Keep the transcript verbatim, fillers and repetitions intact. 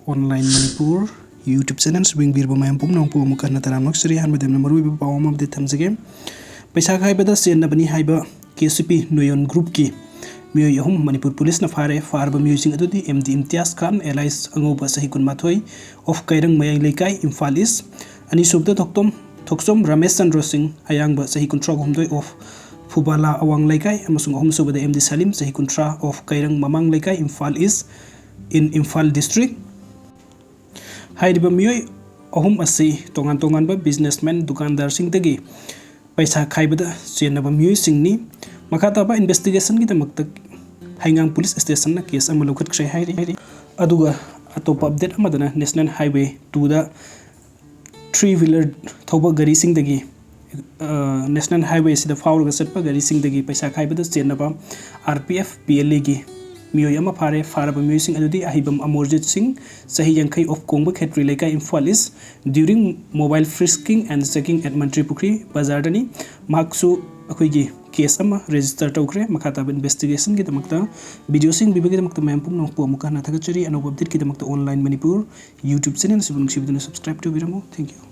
Online Manipur YouTube channel ꯁꯤꯕꯨ ꯌꯦꯡꯕꯤꯔꯤꯕ ꯃꯌꯥꯝ ꯄꯨꯝꯅꯃꯛꯄꯨ ꯑꯃꯨꯛ ꯍꯟꯅ ꯇꯔꯥꯝꯅ ꯑꯣꯛꯆꯔꯤ꯫ ꯑꯍꯥꯟꯕꯗ ꯌꯥꯝꯅ ꯃꯔꯨꯑꯣꯏꯕ ꯄꯥꯎ ꯑꯃ update ꯊꯝꯖꯒꯦ꯫ ꯄꯩꯁꯥ ꯈꯥꯏꯕꯗ ꯆꯦꯟꯅꯕꯅꯤ ꯍꯥꯏꯕ ꯀꯦ ꯁꯤ ꯄꯤ ꯅꯣꯌꯣꯟ ꯒ꯭ꯔꯨꯞꯀꯤ ꯃꯤꯑꯣꯏ ꯑꯍꯨꯝ ꯃꯅꯤꯄꯨꯔ ꯄꯨꯂꯤꯁꯅ ꯐꯥꯔꯦ꯫ ꯐꯥꯔꯕ ꯃꯤꯑꯣꯏꯁꯤꯡ ꯑꯗꯨꯗꯤ ꯑꯦꯝ ꯗꯤ ꯏꯝꯇꯤꯌꯥꯖ ꯈꯥꯟ alias ꯑꯉꯧꯕ, ꯆꯍꯤ ꯀꯨꯟꯃꯥꯊꯣꯏ, of ꯀꯩꯔꯪ ꯃꯌꯥꯏ ꯂꯩꯀꯥꯏ, ꯏꯝꯐꯥꯜ ꯏꯁ꯫ ꯑꯅꯤꯁꯨꯕꯗ ꯊꯣꯛꯇꯣꯝ ꯊꯣꯛꯆꯣꯝ ꯔꯃꯦꯁ ꯆꯟꯗ꯭ꯔꯣ ꯁꯤꯡ, ꯑꯌꯥꯡꯕ, ꯆꯍꯤ ꯀꯨꯟꯊ꯭ꯔꯥ ꯍꯨꯝꯗꯣꯏ, of ꯐꯨꯕꯥꯂꯥ ꯑꯋꯥꯡ ꯂꯩꯀꯥꯏ, ꯑꯃꯁꯨꯡ ꯑꯍꯨꯝꯁꯨꯕꯗ ꯑꯦꯝ ꯗꯤ ꯁꯂꯤꯝ, ꯆꯍꯤ ꯀꯨꯟꯊ꯭ꯔꯥ, of ꯀꯩꯔꯪ ꯃꯃꯥꯡ ꯂꯩꯀꯥꯏ, ꯏꯝꯐꯥꯜ ꯏꯁ, in ꯏꯝꯐꯥꯜ ꯗꯤꯁꯇ꯭ꯔꯤꯛ꯫ ꯍꯥꯏꯔꯤꯕ ꯃꯤꯑꯣꯏ ꯑꯍꯨꯝ ꯑꯁꯤ ꯇꯣꯉꯥꯟ ꯇꯣꯉꯥꯟꯕ businessman, ꯗꯨꯀꯥꯟꯗꯥꯔꯁꯤꯡꯗꯒꯤ ꯄꯩꯁꯥ ꯈꯥꯏꯕꯗ ꯆꯦꯟꯅꯕ ꯃꯤꯑꯣꯏꯁꯤꯡꯅꯤ꯫ ꯃꯈꯥ ꯇꯥꯕ investigationꯒꯤꯗꯃꯛꯇ ꯍꯩꯉꯥꯡ ꯄꯨꯂꯤꯁ ꯁ꯭ꯇꯦꯁꯟꯅ case ꯑꯃ ꯂꯧꯈꯠꯈ꯭ꯔꯦ ꯍꯥꯏꯔꯤ꯫ ꯑꯗꯨꯒ ꯑꯇꯣꯞꯄ update ꯑꯃꯗꯅ National Highway twoꯗ three wheeler ꯊꯧꯕ ꯒꯥꯔꯤꯁꯤꯡꯗꯒꯤ, ꯑ, National Highway ꯑꯁꯤꯗ ꯐꯥꯎꯔꯒ ꯆꯠꯄ ꯒꯥꯔꯤꯁꯤꯡꯗꯒꯤ ꯄꯩꯁꯥ ꯈꯥꯏꯕꯗ ꯆꯦꯟꯅꯕ R P F P L Aꯒꯤ ꯃꯤꯑꯣꯏ ꯑꯃ ꯐꯥꯔꯦ꯫ ꯐꯥꯔꯕ ꯃꯤꯑꯣꯏꯁꯤꯡ ꯑꯗꯨꯗꯤ ꯑꯍꯩꯕꯝ ꯑꯃꯣꯔꯖꯤꯠ ꯁꯤꯡ, ꯆꯍꯤ ꯌꯥꯡꯈꯩ, of ꯀꯣꯡꯕ ꯈꯦꯇ꯭ꯔꯤ ꯂꯩꯀꯥꯏ, ꯏꯝꯐꯥꯜ ꯏꯁ, during mobile frisking and checking at ꯃꯟꯇ꯭ꯔꯤ ꯄꯨꯈ꯭ꯔꯤ ꯕꯖꯥꯔꯗꯅꯤ꯫ ꯃꯍꯥꯛꯁꯨ ꯑꯩꯈꯣꯏꯒꯤ case ꯑꯃ register ꯇꯧꯈ꯭ꯔꯦ꯫ ꯃꯈꯥ ꯇꯥꯕ investigationꯒꯤꯗꯃꯛꯇ videoꯁꯤ ꯌꯦꯡꯕꯤꯕꯒꯤꯗꯃꯛꯇ ꯃꯌꯥꯝ ꯄꯨꯝꯅꯃꯛꯄꯨ ꯑꯃꯨꯛꯀ ꯍꯟꯅ ꯊꯥꯒꯠꯆꯔꯤ꯫ ꯑꯅꯧꯕ updateꯀꯤꯗꯃꯛꯇ Online Manipur YouTube channel ꯑꯁꯤꯕꯨ ꯅꯨꯡꯁꯤꯕꯤꯗꯨꯅ subscribe ꯇꯧꯕꯤꯔꯝꯃꯨ꯫ Thank you꯫